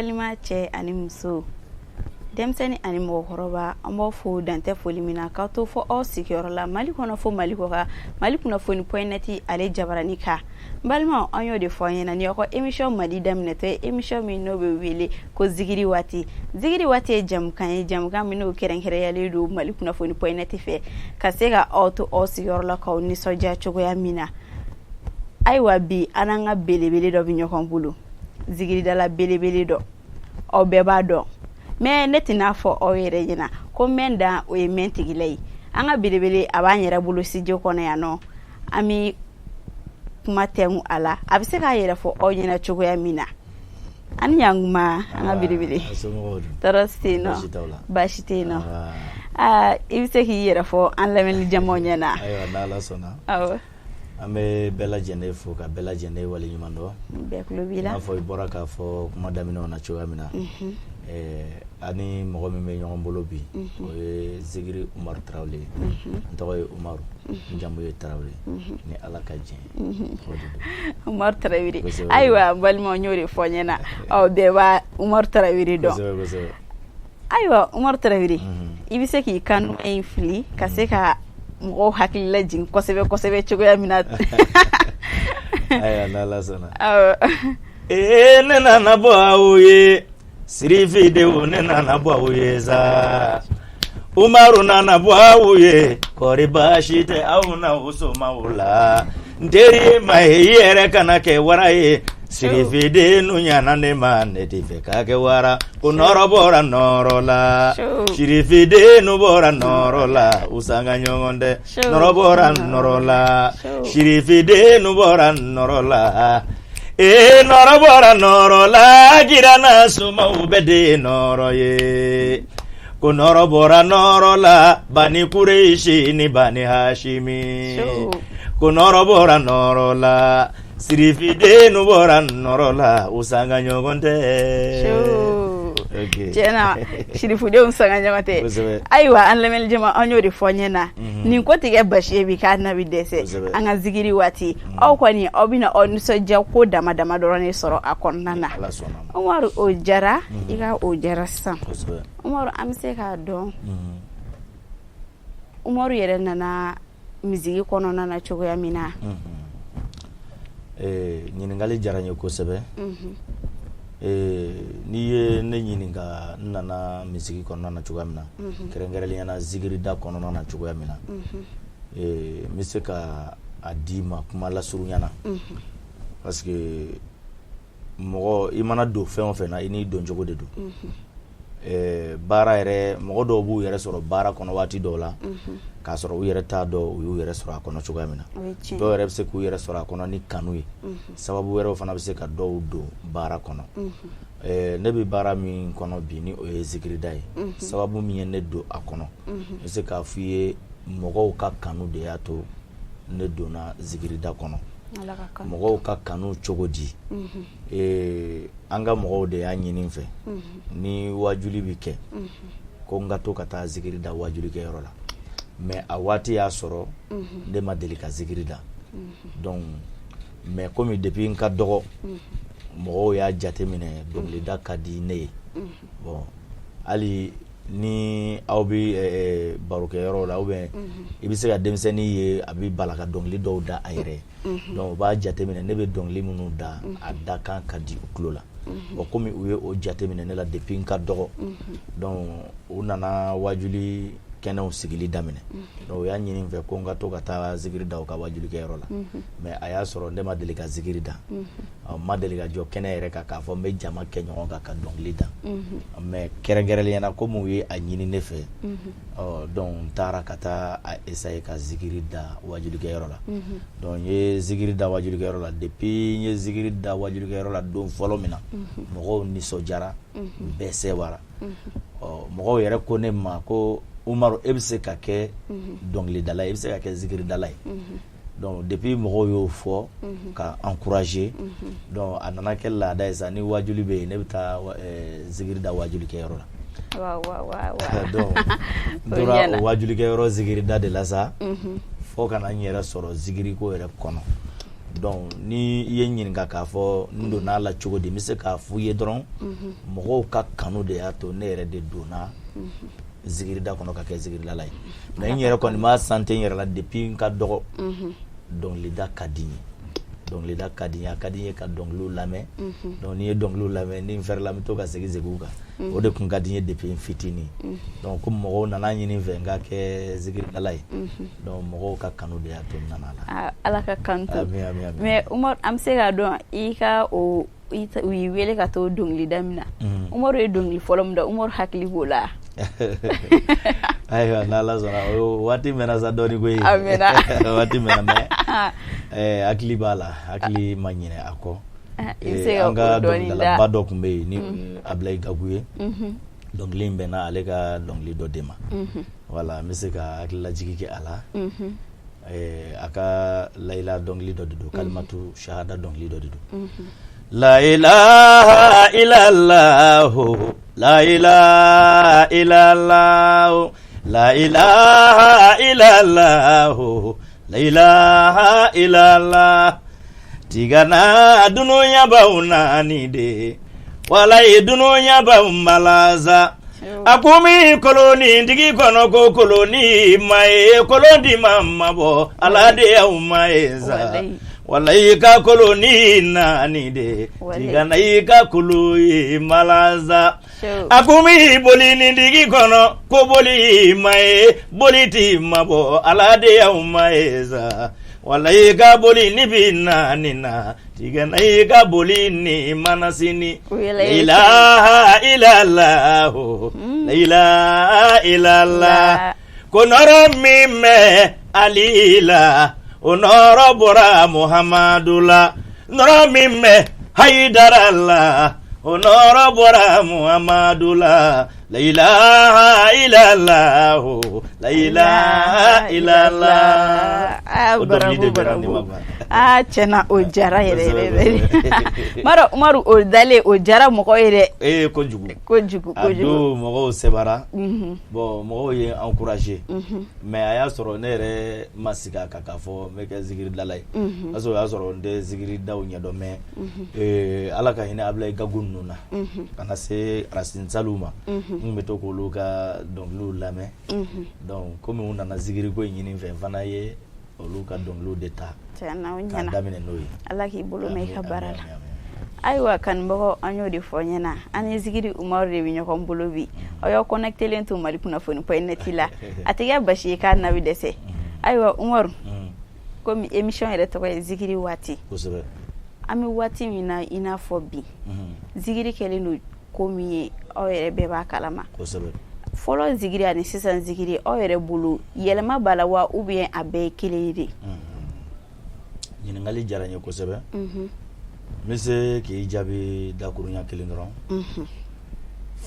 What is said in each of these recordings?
Balima cɛ ani muso, denmisɛnnin ani mɔgɔkɔrɔba, an b'aw fo dantɛ foli min na k'aw to fɔ aw sigiyɔrɔ la Mali kɔnɔ fo Mali kɔkan, Mali kunnafoni point net ale jabarani kan. N balimaw, an y'o de fɔ an ɲɛna ni aw ka émission mandi daminɛtɔ ye, émission min n'o bɛ wele ko Zikiri waati. Zikiri waati ye jamukan ye, jamukan min n'o kɛrɛnkɛrɛnyalen don Mali kunnafoni point net fɛ ka se ka aw to aw sigiyɔrɔ la k'aw nisɔndiya cogoya min na. Ayiwa, bi an n'an ka belebele dɔ bɛ ɲɔgɔn bolo, zikiridala belebele dɔ, aw bɛɛ b'a dɔn, mais ne tɛna fɔ aw yɛrɛ ɲɛna ko mɛn dan o ye mɛn tigila ye. An ka belebele a b'an yɛrɛ bolo studio kɔnɔ yan nɔ, an bɛ kuma tɛnku a la, a bɛ se k'a yɛrɛ fɔ aw ɲɛna cogoya min na. An ni ɲankuma, an ka belebele, tɔɔrɔ tɛ yen nɔ, baasi tɛ yen nɔ. Aa, i bɛ se k'i yɛrɛ fɔ an lamɛnni jamaw ɲɛna? Ayiwa, n'Ala sɔnna. Awɔ. An bɛ bɛɛ lajɛlen fo ka bɛɛ lajɛlen waleɲuman dɔn. Bɛɛ tulo b'i la. I n'a fɔ i bɔra k'a fɔ kuma daminɛw na cogoya min na, ani mɔgɔ min bɛ ɲɔgɔn bolo bi, o ye Zikiri Umaru Tarawele ye. N tɔgɔ ye Umaru, n jamu ye Tarawele, ni Ala ka jɛn o de don. Umaru Tarawele. Ayiwa, n balimaw, n y'o de fɔ n ɲɛna, aw bɛɛ b'a Umaru Tarawele dɔn. Kosɛbɛ kosɛbɛ. Ayiwa, Umaru Tarawele, i bɛ se k'i kan in fili ka se ka mɔgɔw hakili lajigin kosɛbɛ kosɛbɛ cogoya min na? Ayiwa, n'Ala sɔnna. Awɔ. Ee, ne nana bɔ aw ye, sirifidenw, ne nana bɔ aw ye sa, Umaru nana bɔ aw ye. Kɔri baasi tɛ aw n'aw somaw la? N teri ye maa ye, i yɛrɛ kana kɛ wara ye. Sirifiden nu ɲana ne ma, ne tɛ fɛ ka kɛ wara ko nɔrɔ bɔra nɔrɔ la. Sirifiden nu bɔra nɔrɔ la, u sanga ɲɔgɔn tɛ. Nɔrɔ bɔra nɔrɔ la, sirifiden nu bɔra nɔrɔ la. Ee, nɔrɔ bɔra nɔrɔ la, kira n'a somaw bɛɛ de ye nɔrɔ ye. Ko nɔrɔ bɔra nɔrɔ la, Bani Kureisi ni Bani Hashimi. Ko nɔrɔ bɔra nɔrɔ la, sirifiden bɔra nɔrɔ la, u sanga ɲɔgɔn tɛ. Tiɲɛna, sirifudenw sanga ɲɔgɔn tɛ. Ayiwa, an lamɛnni jama, an y'o de fɔ ɲɛna, nin ko tɛ kɛ basi ye bi k'a na bi dɛsɛ. An ka zikiri waati, aw kɔni aw bɛna aw nisɔndiya ko dama dama dɔrɔn de sɔrɔ a kɔnɔna na. Umaru, o jara i ka, o jara sisan. Umaru, an bɛ se k'a dɔn Umaru yɛrɛ nana misigi kɔnɔna na cogoya min na? Ɲininkali diyara n ye kosɛbɛ. N'i ye ne ɲininka n nana misigi kɔnɔna na cogoya min na, kɛrɛnkɛrɛnnenya la zikirida kɔnɔna na cogoya min na, n bɛ se ka a d'i ma kuma lasurunya na, parce que mɔgɔ i mana don fɛn o fɛn na, i n'i don cogo de don. Baara yɛrɛ, mɔgɔ dɔw b'u yɛrɛ sɔrɔ baara kɔnɔ waati dɔw la k'a sɔrɔ u yɛrɛ t'a dɔn u y'u yɛrɛ sɔrɔ a kɔnɔ cogoya min na. Dɔw yɛrɛ bɛ se k'u yɛrɛ sɔrɔ a kɔnɔ ni kanu ye. Sababu wɛrɛw fana bɛ se ka dɔw don baara kɔnɔ. Ne bɛ baara min kɔnɔ bi, ni o ye zikirida ye, sababu min ye ne don a kɔnɔ, n bɛ se k'a f'i ye, mɔgɔw ka kanu de y'a to ne donna zikirida kɔnɔ. Mɔgɔw ka kanu cogo di? An ka mɔgɔw de y'a ɲini fɛ, ni wajuli bɛ kɛ, ko n ka to ka taa zikiri da wajulikɛyɔrɔ la. Mais a waati y'a sɔrɔ ne ma deli ka zikiri da. Donc, mais komi depuis n ka dɔgɔ, mɔgɔw y'a jateminɛ dɔnkilida ka di ne ye. Bon, hali ni aw bɛ barokɛyɔrɔ la, ou bien i bɛ se ka denmisɛnnin ye, a bɛ bala ka dɔnkili dɔw da a yɛrɛ. Donc u b'a jateminɛ ne bɛ dɔnkili minnu da, a dakan ka di u tulo la. Bon, komi u ye o jateminɛ ne la depuis n ka dɔgɔ, donc u nana wajuli kɛnɛw sigili daminɛ. Donc u y'a ɲini n fɛ ko n ka to ka taa zikiri da u ka wajulikɛyɔrɔ la. Mais a y'a sɔrɔ ne ma deli ka zikiri da, n ma deli ka jɔ kɛnɛ yɛrɛ kan k'a fɔ n bɛ jama kɛ ɲɔgɔn kan ka dɔnkili da. Mais kɛrɛnkɛrɛnnenya la, komi u ye a ɲini ne fɛ, donc n taara ka taa a essayer ka zikiri da wajulikɛyɔrɔ la. Donc n ye zikiri da wajulikɛyɔrɔ la. Depuis n ye zikiri da wajulikɛyɔrɔ la don fɔlɔ min na, mɔgɔw nisɔndiyara, bɛɛ sewara. Ɔ, mɔgɔw yɛrɛ ko ne ma ko Umaru, e bɛ se ka kɛ dɔnkilidala ye, e bɛ se ka kɛ zikiridala ye. Donc depuis mɔgɔw y'o fɔ ka encourager, donc a nana kɛ laada ye sa, ni wajuli bɛ yen, ne bɛ taa zikiri da wajulikɛyɔrɔ la. Donc n tora o wajulikɛyɔrɔ zikirida de la sa, fo ka na n yɛrɛ sɔrɔ zikiriko yɛrɛ kɔnɔ. Donc ni i ye n ɲininka k'a fɔ n donna a la cogo di, n bɛ se k'a fɔ i ye dɔrɔn, mɔgɔw ka kanu de y'a to ne yɛrɛ de donna zikirida kɔnɔ ka kɛ zikiridala ye. Mais n yɛrɛ kɔni b'a sentir n yɛrɛ la depuis n ka dɔgɔ, dɔnkilida ka di n ye, dɔnkilida ka di n ye, a ka di n ye ka dɔnkiliw lamɛn. Donc n'i ye dɔnkiliw lamɛn, ni n fɛrɛla, n bɛ to ka segin segin u kan. O de tun ka di n ye depuis n fitinin. Donc ko mɔgɔw nana ɲini n fɛ n ka kɛ zikiridala ye, donc mɔgɔw ka kanu de y'a to n nana a la. Ala ka kan to. Amin, amin, amin. Mais Umaru, an bɛ se k'a dɔn i ka o u y'i wele ka t'o dɔnkilida min na, Umaru ye dɔnkili fɔlɔ min da, Umaru hakili b'o la? Ayiwa, n'Ala sɔnna, o waati mɛnna sa dɔɔni koyi. A mɛnna. Waati mɛnna, mais hakili b'a la, hakili ma ɲinɛ a kɔ. I bɛ se ka An ka o dɔɔni da. dɔnkilidalaba dɔ tun bɛ yen ni Abilayi Gaku ye. Dɔnkili in bɛnna ale ka dɔnkili dɔ de ma. Voilà, n bɛ se ka hakililajigi kɛ a la. A ka layila dɔnkili dɔ de don, kalimatu shahada dɔnkili dɔ de don. La ilaha illallah, la ilaha illallah, la ilaha illallah, la ilaha illallah. Tigana dunuya baw naani de, walayi dunuya baw malaza. A ko mi koloni tigi kɔnɔ ko koloni ma ye, kolon di ma mabɔ, Ala de y'aw ma ye sa. Walayi. Walayi ka koloni naani de, Walayi. tigana i ka kolo ye malaza. Sew. A ko mi boli nin tigi kɔnɔ ko boli ma ye, boli ti mabɔ, Ala de y'aw ma ye sa. Walayi ka boli ni bi naani na, tigana i ka boli ni mana sini. O yɛlɛ ye. La ilaha illallah, la ilaha illallah. Ko nɔrɔ min bɛ Ali la, o nɔrɔ bɔra Muhamadu la. Nɔrɔ min bɛ Hayidara la, o nɔrɔ bɔra Muhamadu la. La ilaha illallah, la ilaha illallah. Ah, O dɔnkili de bravo, bɛnna nin ma bravo. quoi. Ah, tiɲɛna o jara yɛrɛ yɛrɛ Kosɛbɛ, yɛrɛ. Mara Umaru, o dalen o jara mɔgɔ ye dɛ. Ee, kojugu. Kojugu, A kojugu. don mɔgɔw sɛbara. Bon, mɔgɔw ye encouragé. Mais a y'a sɔrɔ ne yɛrɛ ma sigi a kan k'a fɔ n bɛ kɛ zikiridala ye. Parce que o y'a sɔrɔ n tɛ zikiridaw ɲɛdɔn, mais Ala ka hinɛ Abilayi Gaku ninnu na. Ka na se Racine Saliw ma. N tun bɛ to k'olu ka dɔnkiliw lamɛn. Donc komi u nana zikiriko in ɲini n fɛ, n fana ye olu ka dɔnkiliw de ta Tiɲɛna o k'a ɲɛna. daminɛ n'o ye. Ala k'i bolo mɛn i ka Amin, baara amin, la. amin, amin. Ayiwa kanubagaw, an y'o de fɔ ɲɛna, an ni Zikiri Umaru de bɛ ɲɔgɔn bolo bi. Aw y'aw connectelen to Mali kunnafoni point net la, a tɛ kɛ basi ye k'a na bɛ dɛsɛ. Ayiwa Umaru, komi émission yɛrɛ tɔgɔ ye Zikiri waati, an bɛ waati min na i n'a fɔ bi, zikiri kɛlen don ko min ye, aw yɛrɛ bɛɛ b'a kalama. Fɔlɔ zikiri ani sisan zikiri, aw yɛrɛ bolo yɛlɛma b'a la wa, ou bien a bɛɛ ye kelen ye de? Ɲininkali diyara n ye kosɛbɛ. N bɛ se k'i jaabi dakurunya kelen dɔrɔn.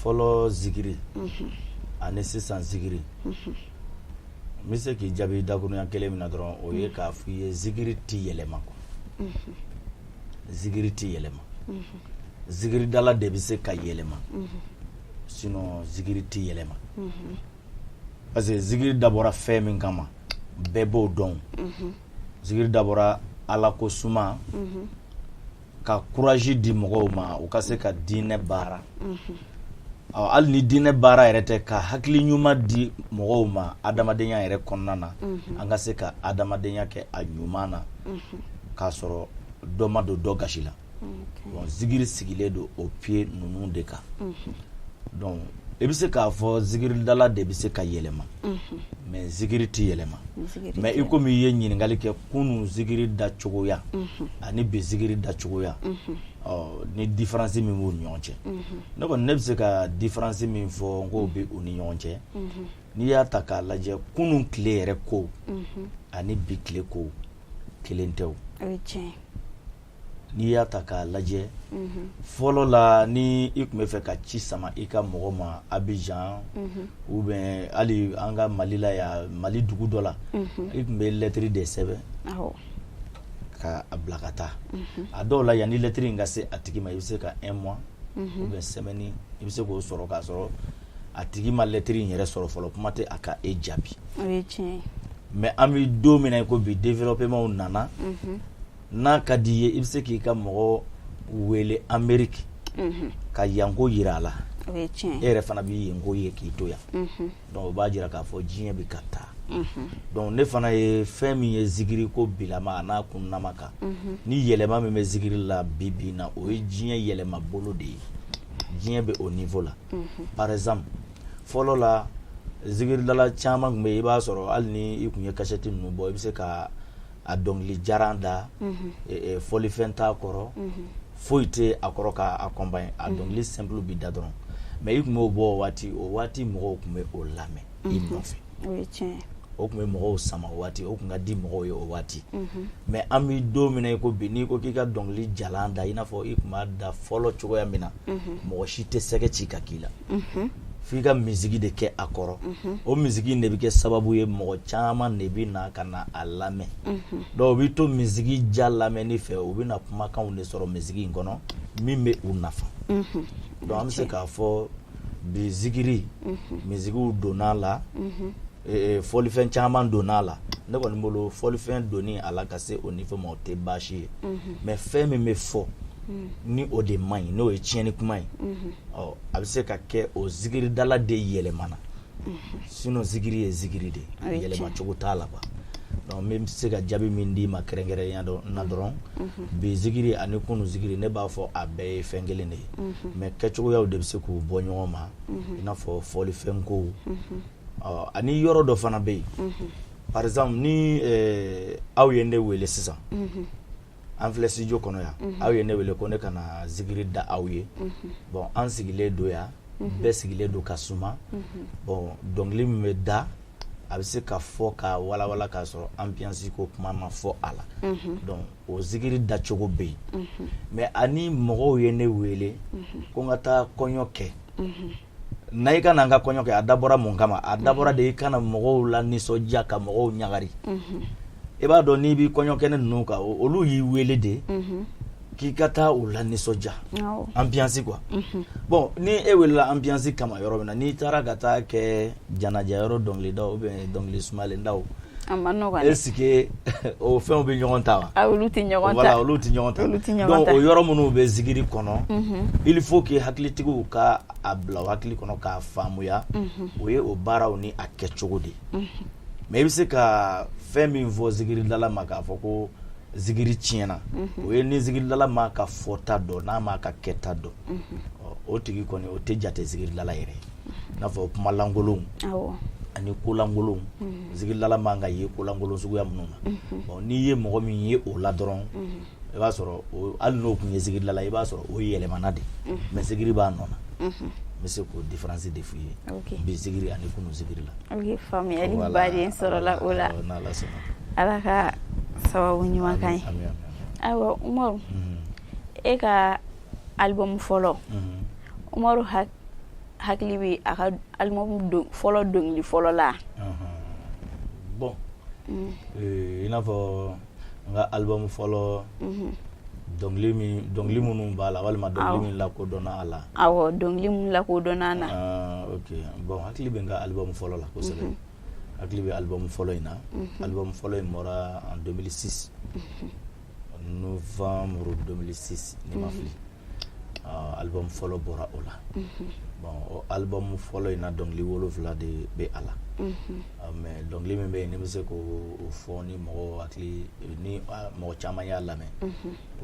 Fɔlɔ zikiri ani sisan zikiri, n bɛ se k'i jaabi dakurunya kelen min na dɔrɔn, o ye k'a fɔ i ye zikiri ti yɛlɛma quoi. Zikiri ti yɛlɛma. Zikiridala de bɛ se ka yɛlɛma. Sinon zikiri ti yɛlɛma. Parce que zikiri dabɔra fɛn min kama, bɛɛ b'o dɔn. Zikiri dabɔra Ala ko suma, ka courage di mɔgɔw ma u ka se ka diinɛ baara. Ɔ, hali ni diinɛ baara yɛrɛ tɛ, ka hakili ɲuman di mɔgɔw ma adamadenya yɛrɛ kɔnɔna na, an ka se ka adamadenya kɛ a ɲuman na k'a sɔrɔ dɔ ma don dɔ gasi la. Bon, zikiri sigilen don o pied ninnu de kan. Donc i bɛ se k'a fɔ zikiridala de bɛ se ka yɛlɛma, mais zikiri ti yɛlɛma. Zikiri Mais tɛ i komi i ye ɲininkali kɛ kunun zikiri da cogoya ani bi zikiri da cogoya, ɔ ni différence min b'u ni ɲɔgɔn cɛ, ne kɔni ne bɛ se ka différence min fɔ n k'o bɛ u ni ɲɔgɔn cɛ, n'i y'a ta k'a lajɛ, kunun tile yɛrɛ ko ani bi tile ko kelen tɛ o. O ye tiɲɛ ye. N'i y'a ta k'a lajɛ, fɔlɔ la, ni i tun bɛ fɛ ka ci sama i ka mɔgɔ ma Abidjan ou bien hali an ka Mali la yan, Mali dugu dɔ la, i tun bɛ lettre de sɛbɛn ka a bila ka taa. A dɔw la, yanni lettre in ka se a tigi ma, i bɛ se ka un mois ou bien semaine, i bɛ se k'o sɔrɔ k'a sɔrɔ a tigi ma lettre in yɛrɛ sɔrɔ fɔlɔ, kuma tɛ a ka e jaabi. O ye tiɲɛ ye. Mais an bɛ don min na i ko bi, développement nana. N'a ka di i ye, i bɛ se k'i ka mɔgɔ wele Ameriki ka yanko jira a la. E yɛrɛ fana bɛ yenko ye k'i to yan. Donc o b'a jira k'a fɔ diɲɛ bɛ ka taa. Donc ne fana ye fɛn min ye zikiri ko bilama a n'a kunnama kan, ni yɛlɛma min bɛ zikiri la bi bi na, o ye diɲɛ yɛlɛma bolo de ye. Diɲɛ bɛ o niveau la. Par exemple, fɔlɔ la, zikiridala caman tun bɛ yen, i b'a sɔrɔ hali ni i tun ye kasɛti ninnu bɔ, i bɛ se ka a dɔnkili jaran da, fɔlifɛn t'a kɔrɔ, foyi tɛ a kɔrɔ k'a accompagner, a dɔnkili simple bɛ da dɔrɔn. Mais i tun b'o bɔ o waati, o waati mɔgɔw tun bɛ o lamɛn i nɔfɛ. O tun bɛ mɔgɔw sama o waati, o tun ka di mɔgɔw ye o waati. Mais an bɛ don min na i ko bi, n'i ko k'i ka dɔnkili jalan da i n'a fɔ i tun b'a da fɔlɔ cogoya min na, mɔgɔ si tɛ sɛgɛ ci ka k'i la, f'i ka misigi de kɛ a kɔrɔ. O misigi de bɛ kɛ sababu ye, mɔgɔ caman de bɛ na ka na a lamɛn. Donc u bɛ to misigi ja lamɛnni fɛ, u bɛ na kumakanw de sɔrɔ misigi in kɔnɔ min bɛ u nafa. Donc an bɛ se k'a fɔ bi zikiri, misigiw donna a la, fɔlifɛn caman donna a la. Ne kɔni bolo, fɔlifɛn donni a la ka se o niveau ma, o tɛ baasi ye. Mais fɛn min bɛ fɔ ni o de man ɲi, n'o ye tiɲɛni kuma ye, ɔ a bɛ se ka kɛ o zikiridala de yɛlɛmana. Sinon zikiri ye zikiri de ye, yɛlɛma cogo t'a la quoi. Donc n bɛ se ka jaabi min d'i ma kɛrɛnkɛrɛnya na dɔrɔn, bi zikiri ani kunu zikiri, ne b'a fɔ a bɛɛ ye fɛn kelen de ye, mais kɛcogoyaw de bɛ se k'u bɔ ɲɔgɔn ma, i n'a fɔ fɔlifɛn kow. Ɔ ani yɔrɔ dɔ fana bɛ yen, par exemple, ni aw ye ne wele sisan, an filɛ studio kɔnɔ yan, aw ye ne wele ko ne ka na zikiri da aw ye. Bon, an sigilen don yan, bɛɛ sigilen don ka suma. Bon, dɔnkili min bɛ da, a bɛ se ka fɔ ka walawala k'a sɔrɔ ambiance ko kuma ma fɔ a la. Donc o zikiri dacogo bɛ yen. Mais ani mɔgɔw ye ne wele ko n ka taa kɔɲɔ kɛ, na i ka na n ka kɔɲɔ kɛ, a dabɔra mun kama? A dabɔra de i kana mɔgɔw la nisɔndiya, ka mɔgɔw ɲagari. I b'a dɔn, n'i b'i kɔɲɔ kɛnɛ ninnu kan, olu y'i wele de k'i ka taa u la nisɔndiya, ambiance quoi. Bon, ni e welela ambiance kama yɔrɔ min na, n'i taara ka taa kɛ janaja yɔrɔ dɔnkilidaw ou bien dɔnkili sumalendaw, est ce que o fɛnw bɛ ɲɔgɔn ta wa? Olu tɛ ɲɔgɔn ta. Voilà, olu tɛ ɲɔgɔn ta. Donc o yɔrɔ minnu bɛ zikiri kɔnɔ, il faut que hakilitigiw ka a bila u hakili kɔnɔ k'a faamuya, o ye o baaraw ni a kɛcogo de ye. Mais i bɛ se ka fɛn min fɔ zikiridala ma k'a fɔ ko zikiri tiɲɛna, o ye ni zikiridala ma ka fɔta dɔn, n'a ma ka kɛta dɔn, o tigi kɔni, o tɛ jate zikiridala yɛrɛ ye. I n'a fɔ kumalankolonw ani kolankolonw, zikiridala man ka ye kolankolon suguya minnu na. Bon, n'i ye mɔgɔ min ye o la dɔrɔn, i b'a sɔrɔ hali n'o tun ye zikiridala, i b'a sɔrɔ o yɛlɛmana de, mais zikiri b'a nɔ na. N bɛ se k'o différence de f'u ye bi zikiri ani kunu zikiri la. Ok, faamuyali baden sɔrɔla o la. N'Ala sɔnna. Ala ka sababu ɲuman kan ye. Ayiwa Umaru, e ka album fɔlɔ, Umaru hakili bɛ a ka album fɔlɔ dɔnkili fɔlɔ la? Bon, i n'a fɔ n ka album fɔlɔ, dɔnkili min, dɔnkili minnu b'a la, walima dɔnkili min lakodɔnna a la? Awɔ, dɔnkili min lakodɔnna a la. Ok, bon, hakili bɛ n ka album fɔlɔ la kosɛbɛ. Hakili bɛ album fɔlɔ in na. Album fɔlɔ in bɔra en 2006, novembre 2006, ni ma fili. Album fɔlɔ bɔra o la. Bon, o album fɔlɔ in na, dɔnkili 7 de bɛ a la. Mais dɔnkili min bɛ yen, ne bɛ se k'o fɔ ni mɔgɔ hakili ni mɔgɔ caman y'a lamɛn,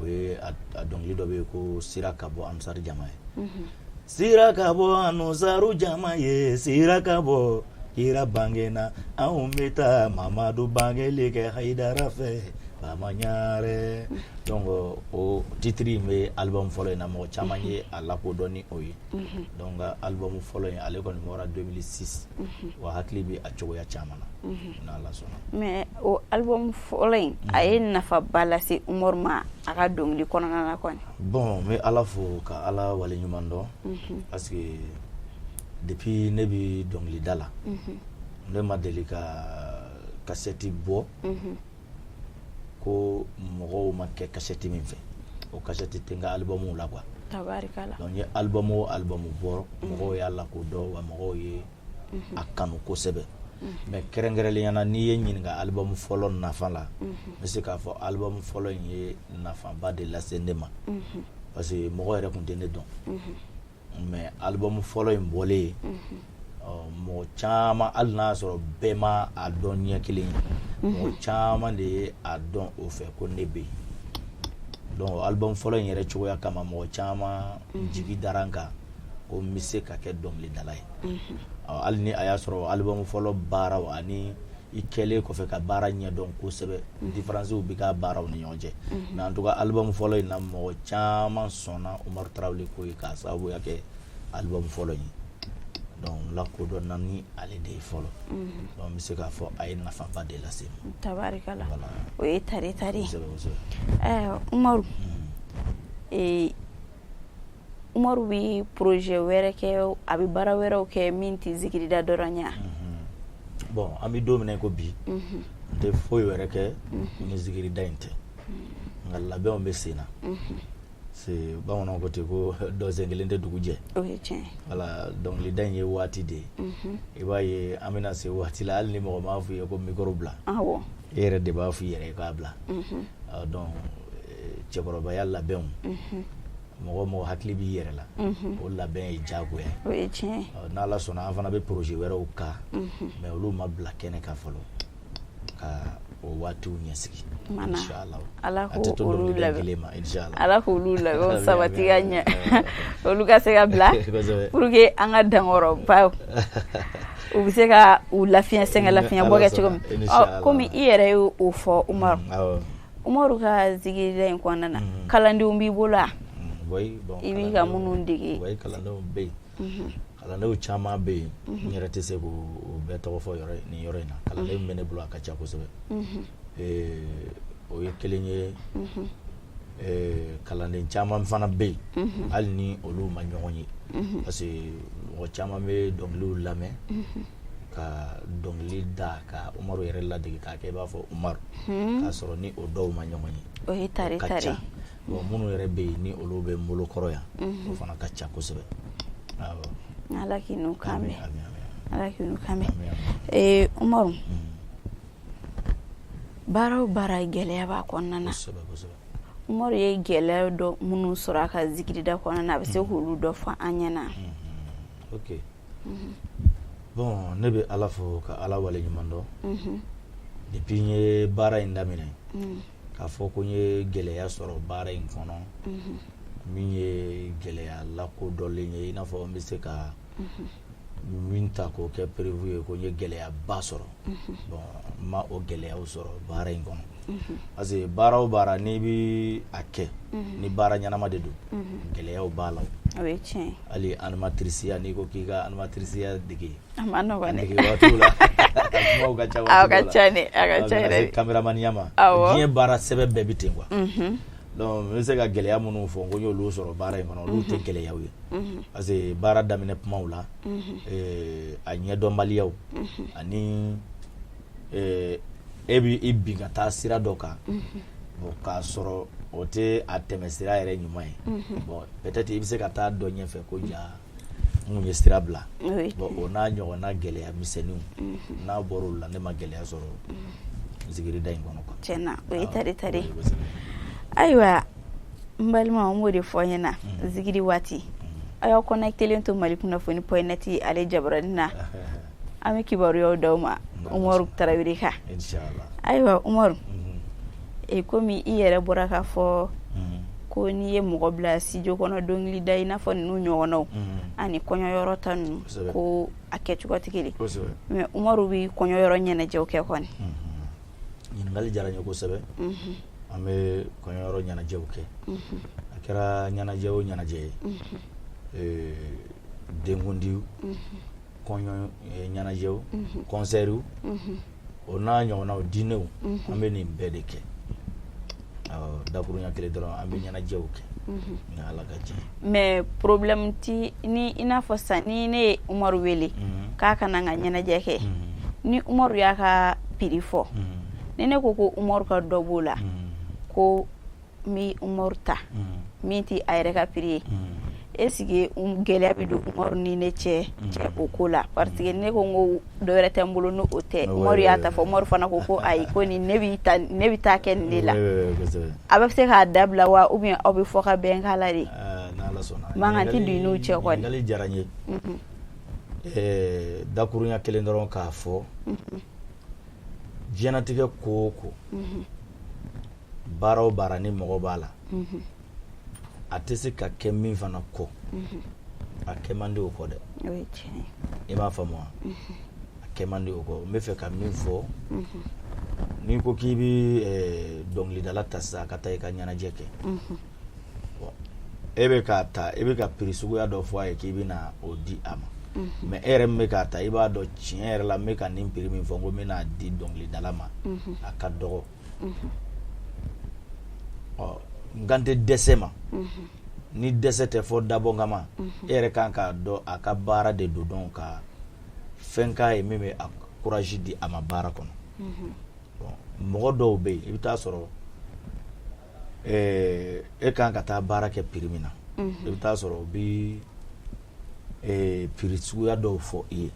o ye a dɔnkili dɔ bɛ yen ko "Sira ka bɔ Ansari jama ye". Sira ka bɔ Ansaru jama ye, sira ka bɔ, kira bangena, anw bɛ taa Mamadu bangeli kɛ Hayidara fɛ, Bama Ɲare. Donc o titre in bɛ album fɔlɔ in na, mɔgɔ caman ye a lakodɔn ni o ye. Donc album fɔlɔ in, ale kɔni bɔra 2006, wa hakili bɛ a cogoya caman na, n'Ala sɔnna. Mais o album fɔlɔ in, a ye nafaba lase Umaru ma a ka dɔnkili kɔnɔna na kɔni? Bon, n bɛ Ala fo ka Ala waleɲuman dɔn, parce que depuis ne bɛ dɔnkilida la, ne ma deli ka kasɛti bɔ ko mɔgɔw ma kɛ kasɛti min fɛ. O kasɛti tɛ n ka album la quoi. Donc n ye album o album bɔ, mɔgɔw y'a lakodɔn, wa mɔgɔw ye a kanu kosɛbɛ. Mais kɛrɛnkɛrɛnnenya la, n'i ye ɲininka album fɔlɔ nafa la, n bɛ se k'a fɔ album fɔlɔ in ye nafaba de lase ne ma, parce que mɔgɔ yɛrɛ tun tɛ ne dɔn. Mais album fɔlɔ in bɔlen, mɔgɔ caman, hali n'a y'a sɔrɔ bɛɛ ma a dɔn ɲɛ kelen ye, mɔgɔ caman de ye a dɔn o fɛ ko ne bɛ yen. Donc album fɔlɔ in yɛrɛ cogoya kama, mɔgɔ caman jigi dara n kan ko n bɛ se ka kɛ dɔnkilidala ye. Hali ni a y'a sɔrɔ album fɔlɔ baaraw ani i kɛlen kɔfɛ ka baara ɲɛdɔn kosɛbɛ, différence bɛ k'a baaraw ni ɲɔgɔn cɛ, mais en tout cas album fɔlɔ in na, mɔgɔ caman sɔnna Umaru Tarawele ko ye k'a sababuya kɛ album fɔlɔ in ye. Donc n lakodɔnna ni ale de ye fɔlɔ. Donc n bɛ se k'a fɔ a ye nafaba de lase n ma. Tabarikala. Voilà. O ye tare tare. Kosɛbɛ kosɛbɛ. Umaru, Umaru bɛ projet wɛrɛ kɛ, a bɛ baara wɛrɛw kɛ min tɛ zikirida dɔrɔn ye. Bon, an bɛ don min na i ko bi, n tɛ foyi wɛrɛ kɛ ni zikirida in tɛ, nka labɛnw bɛ sen na. C'est bamananw ko ten ko dɔsen kelen tɛ dugu jɛ. O ye tiɲɛ ye. Voilà, dɔnkilida in ye waati de ye. I b'a ye an bɛna se waati la, hali ni mɔgɔ m'a f'i ye ko micro bila, e yɛrɛ de b'a f'i yɛrɛ ye k'a bila. Donc cɛkɔrɔbaya labɛnw, mɔgɔ mɔgɔ hakili b'i yɛrɛ la, o labɛn ye diyagoya ye. O ye tiɲɛ ye. N'Ala sɔnna, an fana bɛ projet wɛrɛw kan, mais olu ma bila kɛnɛ kan fɔlɔ ka o waatiw ɲɛsigi. Inshallah. Ala A tɛ to k'olu dɔnkilida labɛn. kelen ma, inshallah. Ala k'olu labɛnw Amin, sabati ka amin, ɲɛ, amin. olu ka se ka bila pour que an ka dankɔrɔbaw u bɛ se ka u lafiɲɛ, sɛgɛn lafiɲɛ bɔ kɛ cogo min. Inshallah. Komi i yɛrɛ y'o fɔ, Umaru, Awɔ. Umaru ka zikirida in kɔnɔna na, Mhm. kalandenw b'i bolo wa? Oui, bon, I b'i ka kalandenw- minnu dege. Oui, kalandenw bɛ yen, kalandenw caman bɛ yen. N yɛrɛ tɛ se k'o o bɛɛ tɔgɔ fɔ yɔrɔ nin yɔrɔ in na. Kalanden min bɛ ne bolo, a ka ca kosɛbɛ. O ye kelen ye. Kalanden caman fana bɛ yen, hali ni olu ma ɲɔgɔn ye, parce que mɔgɔ caman bɛ dɔnkiliw lamɛn ka dɔnkili da ka Umaru yɛrɛ ladege k'a kɛ i b'a fɔ Umaru, k'a sɔrɔ ni o dɔw ma ɲɔgɔn ye. O ye tare ka tare. ca. Bon, minnu yɛrɛ bɛ yen ni olu bɛ n bolo kɔrɔ yan, o fana ka ca kosɛbɛ, awɔ. Ala k'i n'u kan Amin, bɛn. amin, amin. Ala k'i n'u kan bɛn. Amin, amin. Umaru, baara o baara, gɛlɛya b'a kɔnɔna na. Kosɛbɛ kosɛbɛ. Umaru ye gɛlɛya dɔ minnu sɔrɔ a ka zikirida kɔnɔna na, a bɛ se k'olu dɔ fɔ an ɲɛna? Ok, bon, ne bɛ Ala fo ka Ala waleɲuman dɔn. Depuis n ye baara in daminɛ, k'a fɔ ko n ye gɛlɛya sɔrɔ baara in kɔnɔ min ye gɛlɛya lakodɔnlen ye, i n'a fɔ n bɛ se ka min ta k'o kɛ preuve ye ko n ye gɛlɛyaba sɔrɔ, bon, n ma o gɛlɛyaw sɔrɔ baara in kɔnɔ, parce que baara o baara n'i bi a kɛ, ni baara ɲɛnama de don, gɛlɛyaw b'a la o. O ye tiɲɛ ye. Hali animatrice, n'i ko k'i ka animatrice dege, A ma nɔgɔn dege dɛ. waatiw la, kumaw ka ca. A Waati ka dɔw la. ca dɛ, a ka ca A bɛna yɛrɛ se de. caméramaniya ma. Diɲɛ baara sɛbɛn bɛɛ bi ten quoi. Donc n bɛ se ka gɛlɛya minnu fɔ ko n y'olu sɔrɔ baara in kɔnɔ, olu tɛ gɛlɛyaw ye, parce que baara daminɛ kumaw la, a ɲɛdɔnbaliyaw ani e bi i bin ka taa sira dɔ kan, bon, k'a sɔrɔ o tɛ a tɛmɛ sira yɛrɛ ɲuman ye. Bon, peut-être i bɛ se ka taa dɔ ɲɛfɛ ko ja n kun ye sira bila. O ye Bon, o n'a ɲɔgɔnna gɛlɛya misɛnninw, n'a bɔra olu la, ne ma gɛlɛya sɔrɔ zikirida in kɔnɔ quoi. Tiɲɛ na, o ye tare tare. Oui, kosɛbɛ. Ayiwa, n balimaw, n b'o de fɔ ɲɛna, zikiri waati, aw y'aw connectelen to Mali kunnafoni.net ale jabarani na, an bɛ kibaruyaw d'aw ma Umaru Tarawele kan. Inshallah. Ayiwa Umaru, komi i yɛrɛ bɔra k'a fɔ ko n'i ye mɔgɔ bila studio kɔnɔ dɔnkili da, i n'a fɔ ninnu ɲɔgɔnnaw ani kɔɲɔyɔrɔ ta ninnu, ko a kɛcogo tɛ kelen, mais Umaru bɛ kɔɲɔyɔrɔ ɲɛnajɛw kɛ kɔni? Ɲininkali diyara n ye kosɛbɛ. An bɛ kɔɲɔyɔrɔ ɲɛnajɛw kɛ. A kɛra ɲɛnajɛ o ɲɛnajɛ ye, denkundiw, kɔɲɔ ɲɛnajɛw, concertw, o n'a ɲɔgɔnnaw, diinɛw, an bɛ nin bɛɛ de kɛ. Awɔ, dakuruɲa kelen dɔrɔn, an bɛ ɲɛnajɛw kɛ ni Ala ka jɛ. Mais problème ti ni i n'a fɔ sisan ni ne ye Umaru wele k'a ka na n ka ɲɛnajɛ kɛ, ni Umaru y'a ka prix fɔ, ni ne ko ko Umaru ka dɔ b'o la, ko n bɛ Umaru ta min ti a yɛrɛ ka prix ye, Est-ce que gɛlɛya bɛ don Umaru ni ne cɛ o ko la? Parce que ne ko n ko dɔ wɛrɛ tɛ n bolo n'o tɛ. Umaru y'a ta fɔ, Umaru fana ko ko ayi, ko nin ne b'i ta, ne bɛ taa kɛ nin de la. A bɛ se k'a dabila wa, ou bien aw bɛ fɔ ka bɛn k'a la de? N'Ala sɔnna. Mankan tɛ don i n'u cɛ kɔni. Ɲininkali diyara n ye. Dakurunya kelen dɔrɔn k'a fɔ, diɲɛnatigɛ ko o ko, baara o baara ni mɔgɔ b'a la, a tɛ se ka kɛ min fana kɔ, a kɛ man di o kɔ dɛ. I b'a faamu wa? A kɛ man di o kɔ. N bɛ fɛ ka min fɔ, n'i ko k'i bɛ dɔnkilidala ta sisan ka taa i ka ɲɛnajɛ kɛ, e bɛ k'a ta, e bɛ ka prix suguya dɔ fɔ a ye k'i bɛna o di a ma, mais e yɛrɛ min bɛ k'a ta, i b'a dɔn tiɲɛ yɛrɛ la, n bɛ ka nin prix min fɔ, n ko n bɛna di dɔnkilidala ma, a ka dɔgɔ. Ɔ, n kan tɛ dɛsɛ ma. Ni dɛsɛ tɛ fɔ dabɔ kama, e yɛrɛ kan k'a dɔn a ka baara de don, dɔn ka fɛn k'a ye min bɛ a courage di a ma baara kɔnɔ. Bon, mɔgɔ dɔw bɛ yen, i bɛ taa sɔrɔ e kan ka taa baara kɛ prix min na, i bɛ taa sɔrɔ u bɛ prix suguya dɔw fɔ i ye.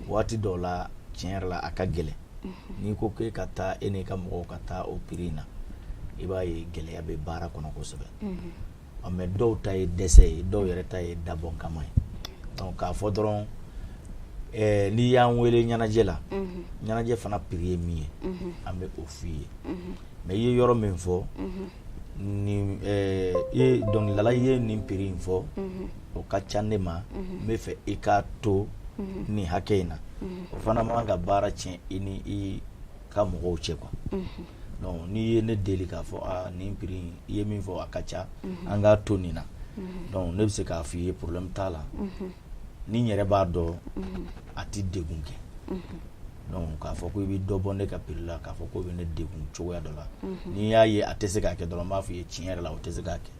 Waati dɔw la, tiɲɛ yɛrɛ la, a ka gɛlɛn. N'i ko k'e ka taa, e n'i ka mɔgɔw ka taa o prix in na, i b'a ye gɛlɛya bɛ baara kɔnɔ kosɛbɛ. Mais dɔw ta ye dɛsɛ ye, dɔw yɛrɛ ta ye dabɔ kama ye. Donc k'a fɔ dɔrɔn, n'i y'an wele ɲɛnajɛ la, ɲɛnajɛ fana prix ye min ye, an bɛ o f'i ye. Mais i ye yɔrɔ min fɔ nin, i ye dɔnkilidala, i ye nin prix in fɔ, o ka ca ne ma, n bɛ fɛ i k'a to nin hakɛ in na. O fana man ka baara tiɲɛ i ni i ka mɔgɔw cɛ quoi. Donc n'i ye ne deli k'a fɔ aa nin prix in, i ye min fɔ, a ka ca, an k'a to nin na, donc ne bɛ se k'a f'i ye problème t'a la. Ni n yɛrɛ b'a dɔn a tɛ degun kɛ. Donc k'a fɔ ko i bɛ dɔ bɔ ne ka prix la, k'a fɔ k'o bɛ ne degun cogoya dɔ la, n'i y'a ye a tɛ se k'a kɛ dɔrɔn, n b'a f'i ye tiɲɛ yɛrɛ la, o tɛ se k'a kɛ.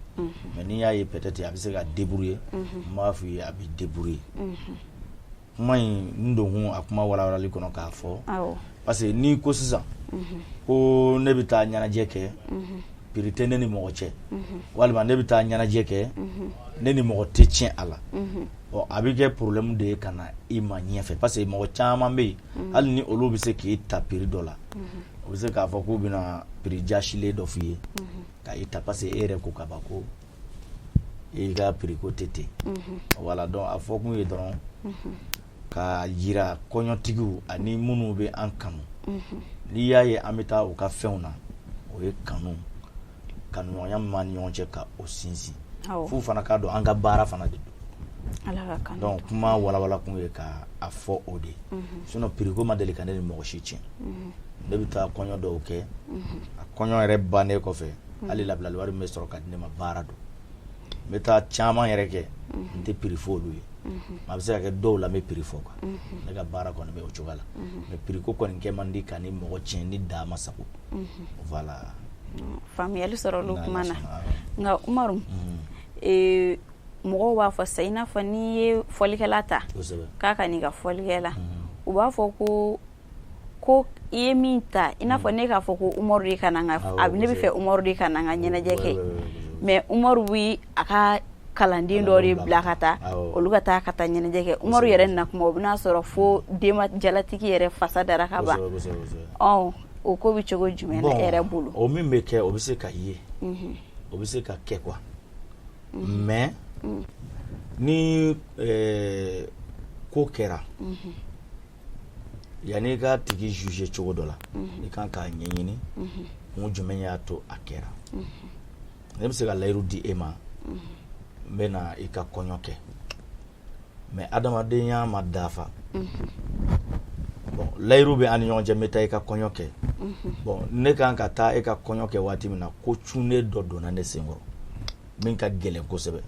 Mais n'i y'a ye peut-être a bɛ se ka débrouiller, n b'a f'i ye a bɛ débrouiller. Kuma in, n donkun a kuma walawalali kɔnɔ k'a fɔ, parce que n'i ko sisan ko ne bɛ taa ɲɛnajɛ kɛ, prix tɛ ne ni mɔgɔ cɛ, walima ne bɛ taa ɲɛnajɛ kɛ, ne ni mɔgɔ tɛ tiɲɛ a la, ɔ, a bɛ kɛ problème de ye ka na i ma ɲɛfɛ, parce que mɔgɔ caman bɛ yen, hali ni olu bɛ se k'i ta prix dɔ la, u bɛ se k'a fɔ k'u bɛna prix jasilen dɔ f'i ye ka i ta, parce que e yɛrɛ ko ka ban ko i ka prix ko tɛ ten. Voilà, donc a fɔ kun ye dɔrɔn ka yira kɔɲɔtigiw ani minnu bɛ an kanu, n'i y'a ye an bɛ taa u ka fɛnw na, o ye kanu, kanuɲɔgɔnya min b'an ni ɲɔgɔn cɛ, ka o sinsin, f'u fana k'a dɔn an ka baara fana de don. Donc kuma walawala kun ye ka a fɔ o de ye. Sinon prix ko ma deli ka ne ni mɔgɔ si tiɲɛ. Ne bɛ taa kɔɲɔ dɔw kɛ, a kɔɲɔ yɛrɛ bannen kɔfɛ, hali labilali wari min bɛ sɔrɔ ka di ne ma, baara don. N bɛ taa caman yɛrɛ kɛ, n tɛ prix fɔ olu ye. A bɛ se ka kɛ dɔw la, n bɛ prix fɔ quoi. Ne ka baara kɔni bɛ o cogoya la, mais prix ko kɔni kɛ man di ka ni mɔgɔ tiɲɛ ni da ma sago. Voilà. Faamuyali sɔrɔ olu kuma na. Nka Umaru, mɔgɔw b'a fɔ sisan, i n'a fɔ n'i ye fɔlikɛla ta k'a ka n'i ka fɔlikɛ la, u b'a fɔ ko i ye min ta, i n'a fɔ ne k'a fɔ ko Umaru de ka na n ka, ne bɛ fɛ Umaru de ka na n ka ɲɛnajɛ kɛ, mais Umaru bi a ka kalanden dɔ de bila ka taa, olu ka taa ɲɛnajɛ kɛ. Umaru yɛrɛ na kuma, o bɛna sɔrɔ fo denba jalatigi yɛrɛ fasa dara ka ban. Ɔ, o ko bɛ cogo jumɛn na e yɛrɛ bolo? O min bɛ kɛ, o bɛ se ka ye, o bɛ se ka kɛ quoi. Mais ni ko kɛra, yanni i ka tigi juger cogo dɔ la, i kan k'a ɲɛɲini kun jumɛn y'a to a kɛra. Ne bɛ se ka layiru di e ma, n bɛ na i ka kɔɲɔ kɛ, mais adamadenya ma dafa. Bon, layiru bɛ an ni ɲɔgɔn cɛ, n bɛ taa i ka kɔɲɔ kɛ. Bon, ne kan ka taa e ka kɔɲɔ kɛ waati min na, ko cunnen dɔ donna ne senkɔrɔ min ka gɛlɛn kosɛbɛ.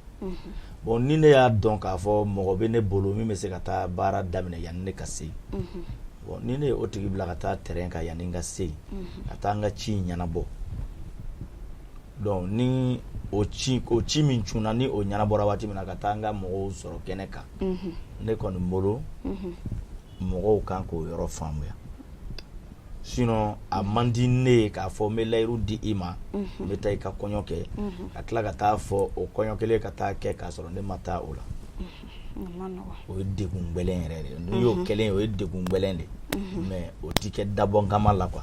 Bon, ni ne y'a dɔn k'a fɔ mɔgɔ bɛ ne bolo min bɛ se ka taa baara daminɛ yanni ne ka se, bon, ni ne ye o tigi bila ka taa terrain kan yanni n ka se yen, ka taa n ka ci in ɲɛnabɔ, donc ni o ci min cunna, ni o ɲɛnabɔra waati min na, ka taa n ka mɔgɔw sɔrɔ kɛnɛ kan, ne kɔni bolo, mɔgɔw kan k'o yɔrɔ faamuya. Sinon a man di ne ye k'a fɔ n bɛ layiru di i ma, n bɛ taa i ka kɔɲɔ kɛ, ka tila ka taa fɔ o kɔɲɔ kelen ka taa kɛ k'a sɔrɔ ne ma taa o la. O ye degun gɛlɛn yɛrɛ de ye. N'i y'o kɛlen ye, o ye degun gɛlɛn de ye, mais o ti kɛ dabɔ kama la quoi.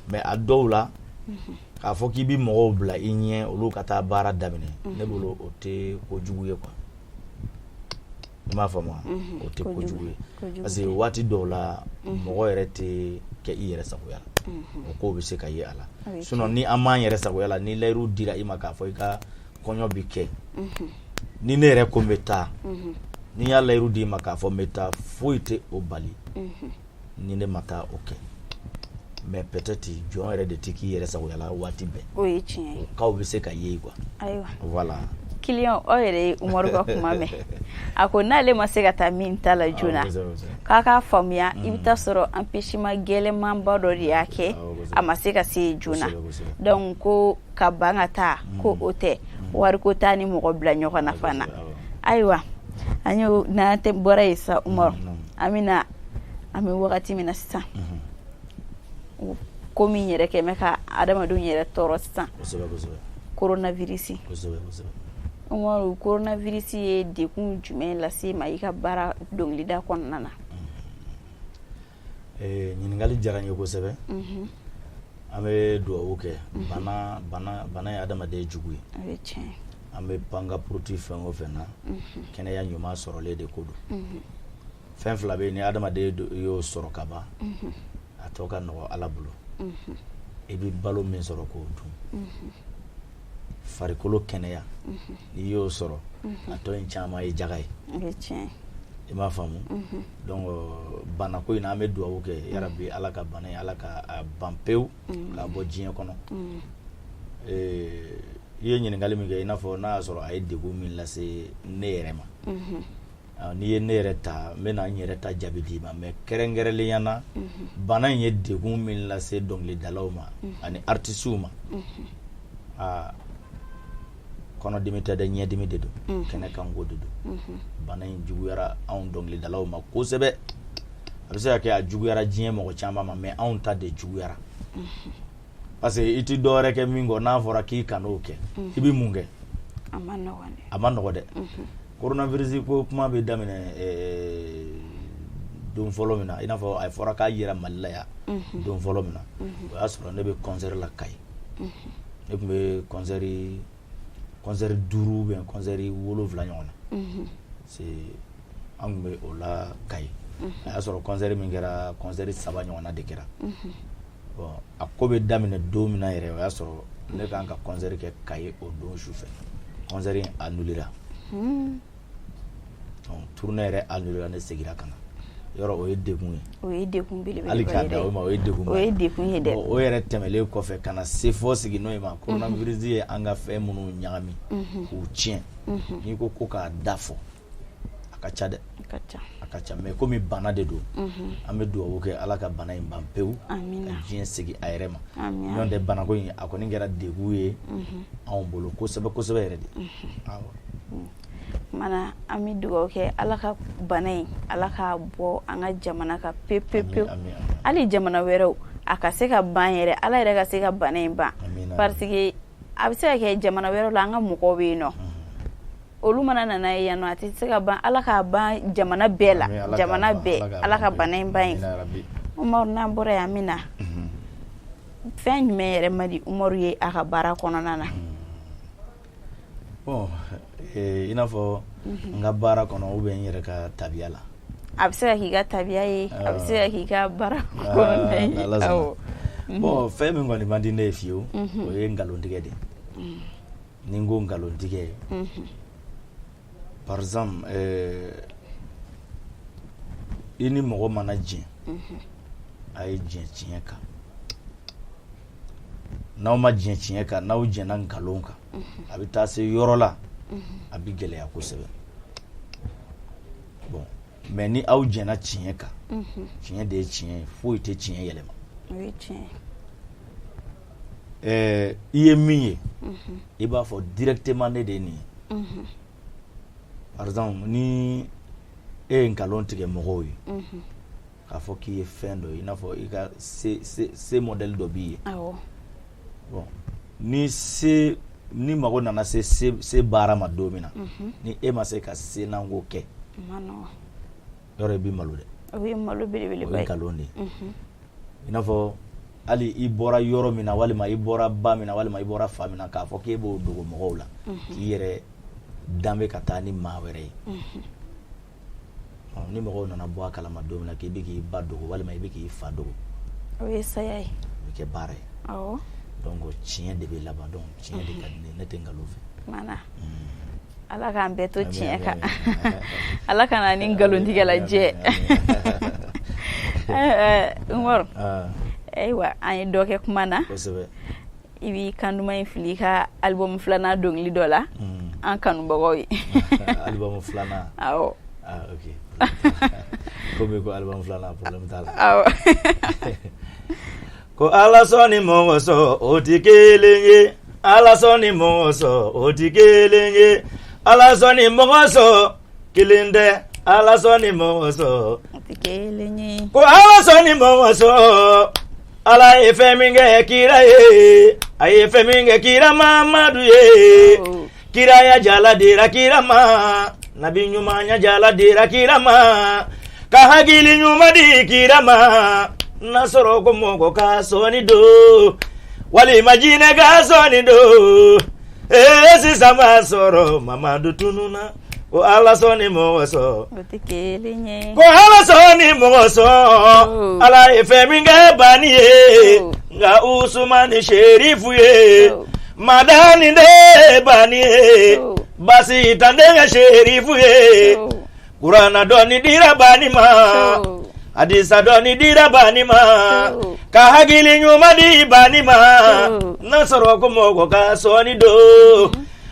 Mais a dɔw la, k'a fɔ k'i bɛ mɔgɔw bila i ɲɛ, olu ka taa baara daminɛ, ne bolo o tɛ kojugu ye quoi. I m'a faamu wa? O tɛ kojugu ye, parce que waati dɔw la, mɔgɔ yɛrɛ tɛ kɛ i yɛrɛ sagoya la, o kow bɛ se ka ye a la. Sinon ni an m'an yɛrɛ sagoya la, ni layiru dira i ma k'a fɔ i ka kɔɲɔ bɛ kɛ, ni ne yɛrɛ ko n bɛ taa, ni y'a layiru d'i ma k'a fɔ n bɛ taa, foyi tɛ o bali ni ne ma taa o kɛ. Mais peut-être jɔn yɛrɛ de tɛ k'i yɛrɛ sagoya la waati bɛɛ. O ye tiɲɛ ye. O cas bɛ se ka ye quoi. Ayiwa. Voilà. Client, aw yɛrɛ ye Umaru ka kuma mɛn. A ko n'ale ma se ka taa min ta la joona, k'a k'a faamuya, i bɛ taa sɔrɔ empêchement gɛlɛnmanba dɔ de y'a kɛ a ma se ka se joona. Donc ko ka ban ka taa ko o tɛ wariko t'a ni mɔgɔ bila ɲɔgɔn na fana. Ayiwa, an y'o n'an tɛ bɔra yen sa, Umaru, an bɛna, an bɛ wagati min na sisan, ko min yɛrɛ kɛ bɛ ka adamadenw yɛrɛ tɔɔrɔ sisan, coronavirus. Umaru, coronavirus ye degun jumɛn lase ma i ka baara dɔnkilida kɔnɔna na? Ɲininkali diyara n ye kosɛbɛ. An bɛ dugawu kɛ. Bana bana bana ye adamaden jugu ye. An bɛ pan ka puruti fɛn o fɛn na, kɛnɛya ɲuman sɔrɔlen de ko don. Fɛn fila bɛ yen, ni adamaden y'o sɔrɔ ka ban, a tɔ ka nɔgɔ Ala bolo. I bɛ balo min sɔrɔ k'o dun, farikolo kɛnɛya, n'i y'o sɔrɔ, a tɔ in caman ye jaga ye. I m'a faamu? Donc banako in na, an bɛ dugawu kɛ, yarabi Ala ka bana in, Ala ka a ban pewu k'a bɔ diɲɛ kɔnɔ. I ye ɲininkali min kɛ, i n'a fɔ n'a y'a sɔrɔ a ye degun min lase ne yɛrɛ ma, n'i ye ne yɛrɛ ta, n bɛna n yɛrɛ ta jaabi d'i ma. Mais kɛrɛnkɛrɛnnenya na, bana in ye degun min lase dɔnkilidalaw ma ani artisiw ma, aa, kɔnɔdimi tɛ dɛ, ɲɛdimi de don, kɛnɛkanko de don. Bana in juguyara anw dɔnkilidalaw ma kosɛbɛ. A bɛ se ka kɛ a juguyara diɲɛ mɔgɔ caman ma, mais anw ta de juguyara, parce que i tɛ dɔwɛrɛ kɛ min kɔ, n'a fɔra k'i kan'o kɛ, i bɛ mun kɛ? A ma nɔgɔn dɛ. A ma nɔgɔ dɛ. Coronavirus ko kuma bɛ daminɛ don fɔlɔ min na, i n'a fɔ a fɔra k'a yera Mali la yan don fɔlɔ min na, o y'a sɔrɔ ne bɛ concert la Kayi. Ne tun bɛ concert 5 ou bien concert 7 ɲɔgɔn na. C'est an tun bɛ o la Kayi. A y'a sɔrɔ concert min kɛra, concert 3 ɲɔgɔnna de kɛra. Bon, a ko bɛ daminɛ don min na yɛrɛ, o y'a sɔrɔ ne kan ka concert kɛ Kayi o don su fɛ. Concert in annulera. Donc tournée yɛrɛ annulera, ne seginna ka na. Yɔrɔ o ye degun ye. O ye degun belebeleba. Hali k'a da o ma, o ye degun. O ye degun ye dɛ. O yɛrɛ tɛmɛlen kɔfɛ, ka na se fɔ sigi n'o ye ma, coronavirus ye an ka fɛn minnu ɲagami k'u tiɲɛ, n'i ko ko k'a da fɔ, a ka ca dɛ. A ka ca. A ka ca, mais komi bana de don, an bɛ dugawu kɛ, Ala ka bana in ban pewu, ka diɲɛ segin a yɛrɛ ma. N'o tɛ, banako in, a kɔni kɛra degun ye anw bolo kosɛbɛ kosɛbɛ yɛrɛ de. Awɔ. Mana an bɛ dugawu kɛ, Ala ka bana in, Ala ka bɔ an ka jamana kan pewu pewu pewu. Hali jamana wɛrɛw, a ka se ka ban yɛrɛ, Ala yɛrɛ ka se ka bana in ban, parce que a bɛ se ka kɛ jamana wɛrɛw la, an ka mɔgɔw bɛ yen nɔ, olu mana nana ye yan nɔ, a tɛ se ka ban. Ala k'a ban jamana bɛɛ la, jamana bɛɛ, Ala ka bana in ban yen. Umaru, n'an bɔra yan, an bɛ na fɛn jumɛn yɛrɛ man di Umaru ye a ka baara kɔnɔna na? Bon, i n'a fɔ n ka baara kɔnɔ ou bien n yɛrɛ ka tabiya la? A bɛ se ka k'i ka tabiya ye, a bɛ se ka k'i ka baara kɔnɔna ye. Awɔ. Bon, fɛn min kɔni man di ne ye fiyewu, o ye nkalontigɛ de ye. Ni n ko nkalontigɛ, par exemple, i ni mɔgɔ mana jɛn, a ye jɛn tiɲɛ kan. N'aw ma jɛn tiɲɛ kan, n'aw jɛnna nkalon kan, a bɛ taa se yɔrɔ la, a bɛ gɛlɛya kosɛbɛ. Bon, mais ni aw jɛnna tiɲɛ kan, tiɲɛ de ye tiɲɛ ye, foyi tɛ tiɲɛ yɛlɛma. I ye min ye, i b'a fɔ directement, ne de ye nin ye. Par exemple, ni e ye nkalon tigɛ mɔgɔw ye. K'a fɔ k'i ye fɛn dɔ ye, i n'a fɔ i ka se modèle dɔ b'i ye. Bon, ni se ni mago nana se se baara ma don min na, ni e ma se ka se nanko kɛ, yɔrɔ i b'i malo dɛ. O ye malo belebeleba ye. O ye nkalon de ye. I n'a fɔ hali i bɔra yɔrɔ min na, walima i bɔra ba min na, walima i bɔra fa min na, k'a fɔ k'e b'o dogo mɔgɔw la, k'i yɛrɛ danbe ka taa ni maa wɛrɛ ye. Ni mɔgɔw nana bɔ a kalama don min na k'i bɛ k'i ba dogo walima i bɛ k'i fa dogo, o ye saya ye. O bɛ kɛ baara ye. Donc tiɲɛ de bɛ laban. Donc tiɲɛ de ka di ne ye, ne tɛ nkalon fɛ. Mana Ala k'an bɛɛ to tiɲɛ kan, Ala kana ni nkalontigɛla jɛ. Umaru, ayiwa, an ye dɔ kɛ kuma na. I b'i kan duman in fili i ka album filanan dɔnkili dɔ la an kanubagaw ye. Album filanan? Awɔ. Ah, ok, komi ko album filanan, problème t'a la. Awɔ. Ko Ala sɔn ni mɔgɔ sɔn, o ti kelen ye. Ala sɔn ni mɔgɔ sɔn, o ti kelen ye. Ala sɔn ni mɔgɔ sɔn, kelen tɛ. Ala sɔn ni mɔgɔ sɔn, o ti kelen ye. Ko Ala sɔn ni mɔgɔ sɔn, Ala ye fɛn min kɛ kira ye, a ye fɛn min kɛ kira Mamadu ye. Kiraya jala dira kira ma, nabi ɲumanya jala dira kira ma, ka hakili ɲuman di kira ma. N'a sɔrɔ ko mɔgɔ ka sɔnni don, walima jinɛ ka sɔnni don, ee sisan b'a sɔrɔ Mamadu tununna. Ko Ala sɔn ni mɔgɔ sɔn, o tɛ kelen ye. Ko Ala sɔn ni mɔgɔ sɔn, Ala ye fɛn min kɛ bani ye, nka Usumani Serifu ye, Madani de bani ye, basi tan denkɛ Serifu ye, Kurana dɔnni dira bani ma, hadisa dɔnni dira bani ma, ka hakili ɲuman di bani ma. N'a sɔrɔ ko mɔgɔ ka sɔnni don,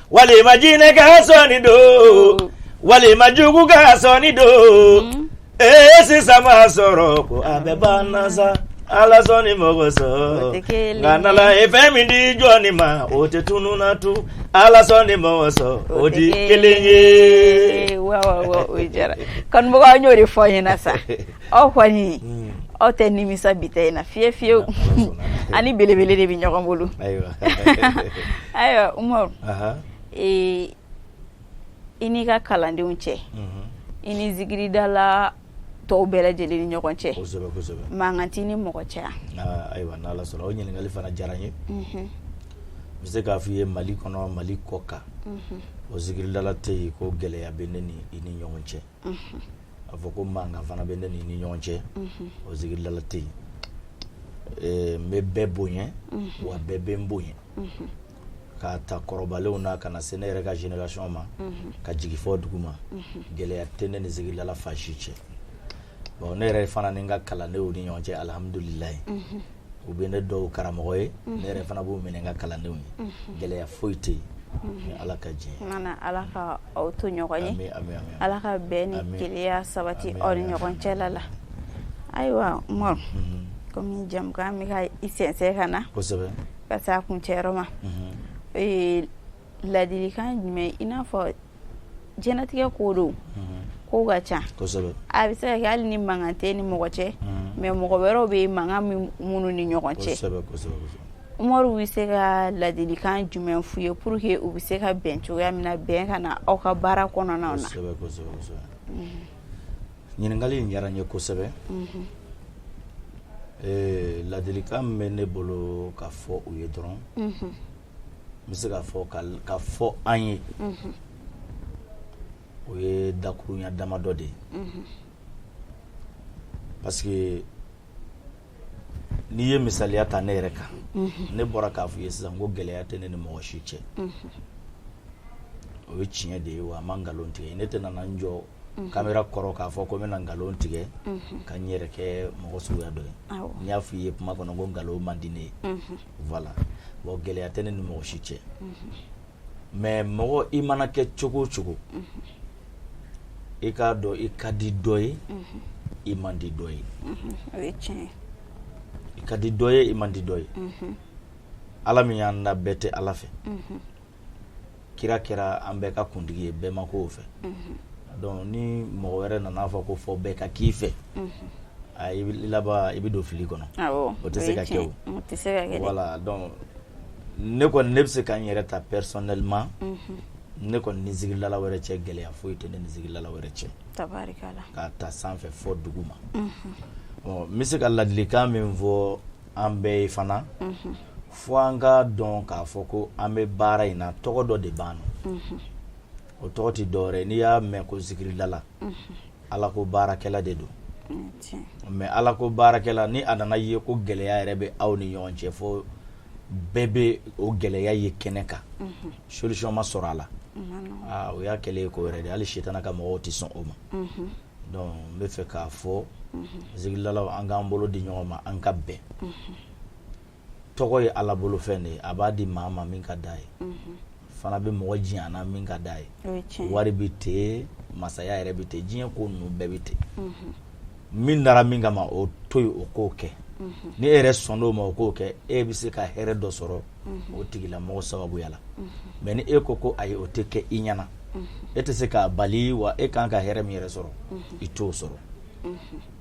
walima jinɛ ka sɔnni don, walima jugu ka sɔnni don, ee sisan b'a sɔrɔ ko a bɛɛ banna sa. Ala sɔn ni mɔgɔ sɔn, nka n'Ala ye fɛn min di jɔnni ma, o tɛ tununna tu. Ala sɔn ni mɔgɔ sɔn, o ti kelen ye. Wa wa, o diyara kanubagaw, an y'o de fɔ aw ɲɛna sa. Aw kɔni, aw tɛ nimisa bi ta in na fiye fiyewu. Ani belebele de bɛ ɲɔgɔn bolo. Ayiwa Umaru, i n'i ka kalandenw cɛ, i ni zikiridala tɔw bɛɛ lajɛlen ni ɲɔgɔn cɛ, mankan t'i ni mɔgɔ cɛ? Ayiwa, n'Ala sɔnna, o ɲininkali fana diyara n ye. N bɛ se k'a f'i ye, Mali kɔnɔ, Mali kɔ kan, o zikiridala tɛ yen ko gɛlɛya bɛ ne ni i ni ɲɔgɔn cɛ. A fɔ ko mankan fana bɛ ne ni i ni ɲɔgɔn cɛ, o zikiridala tɛ yen. N bɛ bɛɛ bonya, wa bɛɛ bɛ n bonya, k'a ta kɔrɔbalenw na ka na se ne yɛrɛ ka génération ma, ka jigin fɔ dugu ma. Gɛlɛya tɛ ne ni zikiridala fan si cɛ. Bon, ne yɛrɛ fana ni n ka kalandenw ni ɲɔgɔn cɛ, alihamudulilayi, u bɛ ne dɔw karamɔgɔ ye, ne yɛrɛ fana b'u minɛ n ka kalandenw ye. Gɛlɛya foyi tɛ yen, ni Ala ka diɲɛ. Mana Ala ka aw to ɲɔgɔn ye, Ala ka bɛn ni kelenya sabati aw ni ɲɔgɔn cɛla la. Ayiwa Umaru, komi jamukan bɛ ka i sɛnsɛn ka na ka se a kuncɛyɔrɔ ma, ladilikan jumɛn, i n'a fɔ diɲɛlatigɛ ko don, ko ka ca, a bɛ se ka kɛ hali ni mankan tɛ ni mɔgɔ cɛ, mais mɔgɔ wɛrɛw bɛ mankan minnu ni ɲɔgɔn cɛ, Umaru bɛ se ka ladilikan jumɛn f'u ye pour que u bɛ se ka bɛn cogoya min na, bɛn ka na aw ka baara kɔnɔna na? Ɲininkali in diyara n ye kosɛbɛ. Ladilikan min bɛ ne bolo ka fɔ u ye dɔrɔn, n bɛ se k'a fɔ ka fɔ an ye, o ye dakurunya damadɔ de ye. Parce que n'i ye misaliya ta ne yɛrɛ kan, ne bɔra k'a fɔ i ye sisan ko gɛlɛya tɛ ne ni mɔgɔ si cɛ. O ye tiɲɛ de ye, wa a ma nkalon tigɛ. Ne tɛ nana n jɔ caméra kɔrɔ k'a fɔ ko n bɛna nkalon tigɛ ka n yɛrɛ kɛ mɔgɔ suguya dɔ ye. N y'a fɔ i ye kuma kɔnɔ ko nkalon man di ne ye. Voilà, bon, gɛlɛya tɛ ne ni mɔgɔ si cɛ. Mais mɔgɔ, i mana kɛ cogo o cogo, i k'a dɔn i ka di dɔ ye, i man di dɔ ye. I ka di dɔ ye, i man di dɔ ye. Ala min y'an da, bɛɛ tɛ Ala fɛ. Kira kɛra an bɛɛ ka kuntigi ye, bɛɛ ma k'o fɛ. Donc ni mɔgɔ wɛrɛ nana fɔ ko fɔ bɛɛ ka k'i fɛ, I laban i bɛ don fili kɔnɔ, o tɛ se ka kɛ o, o tɛ se ka kɛ dɛ, voilà. Donc ne kɔni, ne bɛ se ka n yɛrɛ ta personnellement, ne kɔni ni zikiridala wɛrɛ cɛ, gɛlɛya foyi tɛ ne ni zikiridala wɛrɛ cɛ, tabarikala, k'a ta sanfɛ fɔ dugu ma. Ɔ n bɛ se ka ladilikan min fɔ an bɛɛ ye fana, fo an ka dɔn k'a fɔ ko an bɛ baara in na, tɔgɔ dɔ de b'an na, o tɔgɔ tɛ dɔwɛrɛ, n'i y'a mɛn ko zikiridala, Ala ko baarakɛla de don. Mais Ala ko baarakɛla, ni a nana ye ko gɛlɛya yɛrɛ bɛ aw ni ɲɔgɔn cɛ, fo bɛɛ bɛ o gɛlɛya ye kɛnɛ kan, solution ma sɔrɔ a la, aa, o y'a kɛlen ye ko wɛrɛ de, hali sitana ka mɔgɔw tɛ sɔn o ma. Donc n bɛ fɛ k'a fɔ zikiridalaw, an k'an bolo di ɲɔgɔn ma, an ka bɛn. Tɔgɔ ye Ala bolofɛn de ye, a b'a di maa ma min ka d'a ye, fana bɛ mɔgɔ jigin na min ka d'a ye. Wari bɛ ten, masaya yɛrɛ bɛ ten, diɲɛ ko ninnu bɛɛ bɛ ten. Min dara min kama, o to yen, o k'o kɛ. Ni e yɛrɛ sɔnn'o ma, o k'o kɛ, e bɛ se ka hɛrɛ dɔ sɔrɔ o tigilamɔgɔ sababuya la. Mais ni e ko ko ayi, o tɛ kɛ i ɲɛna, e tɛ se k'a bali wa, e kan ka hɛrɛ min yɛrɛ sɔrɔ, i t'o sɔrɔ.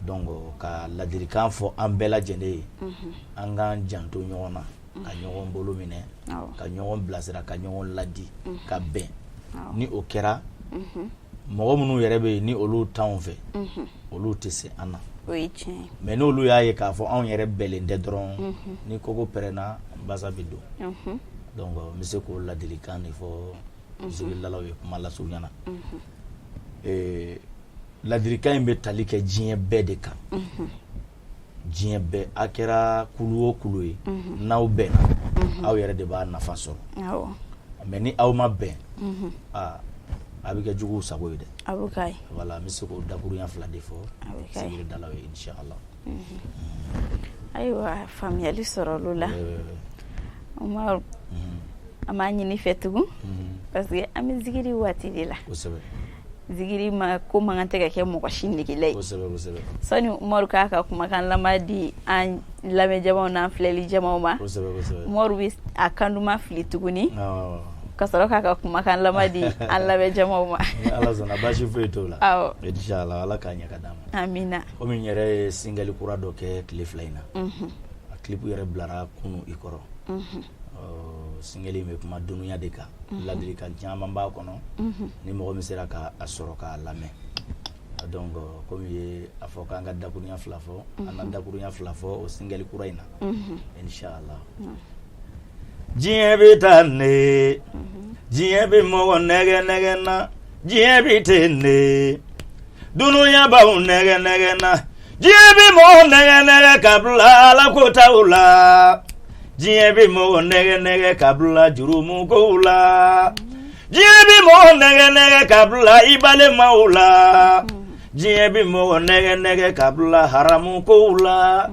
Donc ka ladilikan fɔ an bɛɛ lajɛlen ye, an k'an janto ɲɔgɔn na, ka ɲɔgɔn bolo minɛ, ka ɲɔgɔn bilasira, ka ɲɔgɔn ladi, ka bɛn. Ni o kɛra, mɔgɔ minnu yɛrɛ bɛ yen ni olu t'anw fɛ, olu tɛ se an na. Mais n'olu y'a ye k'a fɔ anw yɛrɛ bɛnnen tɛ dɔrɔn, ni kogo pɛrɛnna, basa bɛ don. Donc n bɛ se k'o ladilikan de fɔ zikiridalaw ye kuma lasurunya na. Ladilikan in bɛ tali kɛ diɲɛ bɛɛ de kan, diɲɛ bɛɛ, a kɛra kulu o kulu ye, n'aw bɛnna, aw yɛrɛ de b'a nafa sɔrɔ. Mais ni aw ma bɛn, aa, a bɛ kɛ juguw sago ye dɛ. Voilà, n bɛ se k'o dakurunya fila de fɔ zikiridalaw ye, inshallah. Ayiwa, faamuyali sɔrɔ la, Umaru. An b'a ɲini fɛ tugun, parce que an bɛ zikiri waati de la. Zikiri ma ko man kan tɛ ka kɛ mɔgɔ si negela ye. Sani Umaru k'a ka kumakan laban di an lamɛn jamaw n'an filɛli jamaw ma, Umaru bɛ a kan duman fili tuguni ka sɔrɔ k'a ka kumakan laban di an lamɛn jamaw ma. Ni Ala sɔnna, baasi foyi t'o la. Inshallah, Ala k'a ɲɛ ka d'an ma. Amina. Komi n yɛrɛ ye single kura dɔ kɛ tile 2 in na, a clip yɛrɛ bilara kunun i kɔrɔ. Single in bɛ kuma dunuya de kan, ladilikan caman b'a kɔnɔ, ni mɔgɔ min sera k'a sɔrɔ k'a lamɛn. Donc komi ye a fɔ k'an ka dakurunya 2 fɔ, an na dakurunya 2 fɔ o single kura in na, inshallah. Diɲɛ bɛ taa ne, diɲɛ bɛ mɔgɔ nɛgɛ nɛgɛ na, diɲɛ bɛ ten ne, dunuya b'aw nɛgɛ nɛgɛ na, diɲɛ bɛ mɔgɔ nɛgɛ nɛgɛ ka bila Ala ko t'aw la, diɲɛ bɛ mɔgɔ nɛgɛ nɛgɛ ka bila jurumu kow la, diɲɛ bɛ mɔgɔ nɛgɛ nɛgɛ ka bila i balimaw la, diɲɛ bɛ mɔgɔ nɛgɛ nɛgɛ ka bila haramu kow la,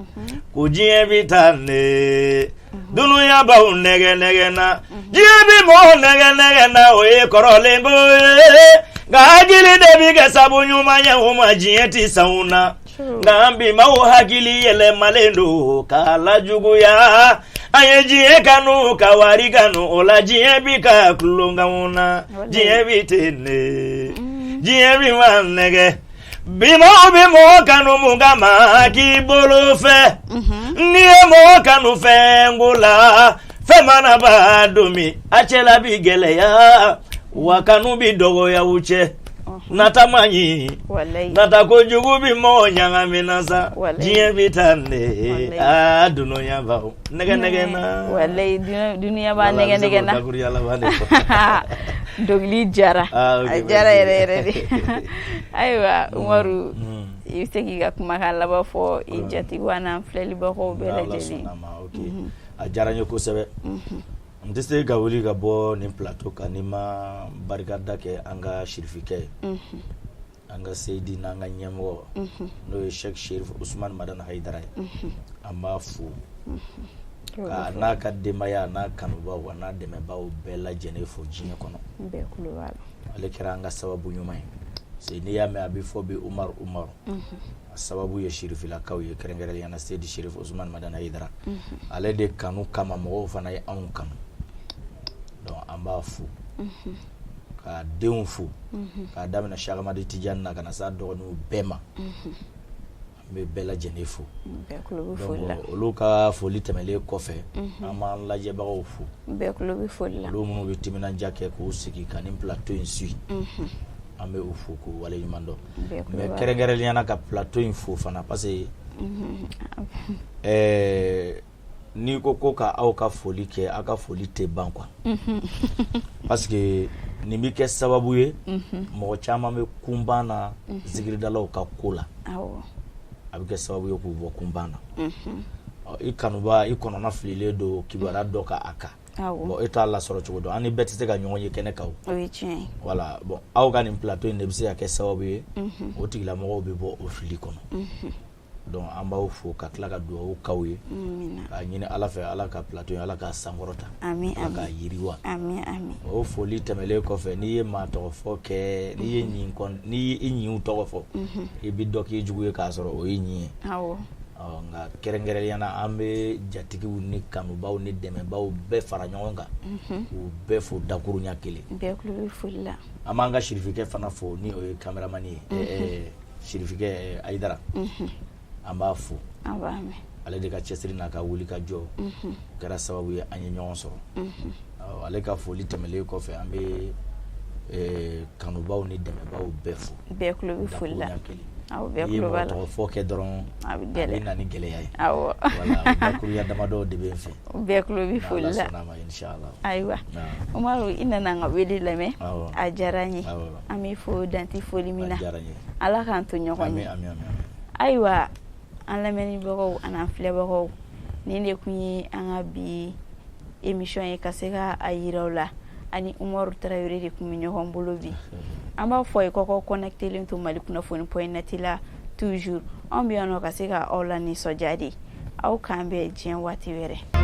ko diɲɛ bɛ taa ne, dunuya b'aw nɛgɛ nɛgɛ na, diɲɛ bɛ mɔgɔ nɛgɛ nɛgɛ na, o ye kɔrɔlen ko ye, nka hakili de bɛ kɛ sabu ɲuman ye o ma, diɲɛ tɛ sanw na, nka an bi maaw hakili yɛlɛmalen don k'a lajuguya, an ye diɲɛ kanu ka wari kanu, o la diɲɛ bi ka tulonkanw na, diɲɛ bi ten ne, diɲɛ bi ma nɛgɛ. Bi maaw bɛ mɔgɔ kanu mun kama k'i bolo fɛ, n'i ye mɔgɔ kanu fɛn ko la, fɛn mana ban don min, a cɛla bi gɛlɛya wa kanu bi dɔgɔya u cɛ. Nata man ɲi, nata kojugu bi mɔgɔ ɲagamina sa, diɲɛ bi taa ne, aa, dunuya b'aw nɛgɛ nɛgɛ na. Walayi, dunuya b'a nɛgɛ nɛgɛ na. Dɔnkili jara, a jara yɛrɛ yɛrɛ de. Ayiwa Umaru, i bɛ se k'i ka kumakan laban fɔ i jatigiw n'an filɛlibagaw bɛɛ lajɛlen. A diyara n ye kosɛbɛ. N tɛ se ka wuli ka bɔ nin plateau kan ni ma barikada kɛ an ka sirifikɛ ye, an ka seyidi n'an ka ɲɛmɔgɔ, n'o ye Cheikh Chérif Ousmane Madani Hayidara ye. An b'a fo ka n'a ka denbaya n'a kanubaw a n'a dɛmɛbaw bɛɛ lajɛlen fo diɲɛ kɔnɔ. Ale kɛra an ka sababu ɲuman ye, parce que n'i y'a mɛn a bɛ fɔ bi Umaru Umaru, a sababu ye sirifilakaw ye, kɛrɛnkɛrɛnnenya la Seyidi Chérif Ousmane Madani Hayidara. Ale de kanu kama mɔgɔw fana ye anw kanu. Donc an b'a fo, k'a denw fo, k'a daminɛ Cheikh Ahmadi Tidiane na ka na s'a dɔgɔninw bɛɛ ma. An N bɛ bɛɛ lajɛlen fo. Bɛɛ tulo bɛ foli la. Donc olu ka foli tɛmɛnlen kɔfɛ, an b'an lajɛbagaw fo. Bɛɛ tulo bɛ foli la. Olu minnu bɛ timinandiya kɛ k'u sigi ka nin plateau in suit, an bɛ u fo k'u waleɲuman dɔn. Mais kɛrɛnkɛrɛnnenya la ka plateau in fo fana parce que ɛɛ n'i ko ko ka aw ka foli kɛ, aw ka foli tɛ ban quoi, parce que nin bɛ kɛ sababu ye, mɔgɔ caman bɛ kunban na zikiridalaw ka ko la, a bɛ kɛ sababu ye k'u bɔ kunban na. I kanuba, i kɔnɔna fililen don kibaruya dɔ kan a kan, bon e t'a lasɔrɔ cogo dɔn, an ni bɛɛ tɛ se ka ɲɔgɔn ye kɛnɛ kan. O ye tiɲɛ ye. Voilà, bon aw ka nin plateau in de bɛ se ka kɛ sababu ye, o tigilamɔgɔw bɛ bɔ o fili kɔnɔ. Donc an b'aw fo ka tila ka dugawu k'aw ye, k'a ɲini Ala fɛ, Ala ka plateau in, Ala k'a sankɔrɔta, Ala k'a yiriwa. O foli tɛmɛnen kɔfɛ, n'i ye maa tɔgɔ fɔ kɛ, n'i ye n'i y'i ɲinw tɔgɔ fɔ, i bɛ dɔ k'i jugu ye k'a sɔrɔ o y'i ɲin ye. Nka kɛrɛnkɛrɛnnenya la, an bɛ jatigiw ni kanubaw ni dɛmɛbaw bɛɛ fara ɲɔgɔn kan k'u bɛɛ fo dakurunya kelen. Bɛɛ tulo bɛ foli la. An b'an ka sirifikɛ fana fo, ni o ye caméraman ye, sirifikɛ Ayidara, an b'a fo. Ale de ka cɛsiri n'a ka wuli ka jɔ kɛra sababu ye an ye ɲɔgɔn sɔrɔ. Ale ka foli tɛmɛnen kɔfɛ, an bɛ kanubaw ni dɛmɛbaw bɛɛ fo. Bɛɛ tulo bɛ foli la. N'i ye mɔgɔ tɔgɔ fɔ kɛ dɔrɔn, a bɛ na ni gɛlɛya ye. Voilà, dakurunya damadɔ de bɛ n fɛ. Bɛɛ tulo bɛ foli la. Ayiwa Umaru, i nana an ka wele lamɛn, a diyara n ye. An b'i fo dan tɛ foli min na. Ala k'an to ɲɔgɔn ye. Ayiwa, an lamɛnnibagaw an'an filɛbagaw, nin de tun ye an ka bi émission ye, ka se ka a yira aw la ani Umaru Tarawele de tun bɛ ɲɔgɔn bolo bi. An b'a fɔ ye k'aw connectelen to Mali kunnafoni point net la toujours. Anw bɛ yan nɔ ka se ka aw la nisɔndiya de. Aw k'an bɛn diɲɛ waati wɛrɛ.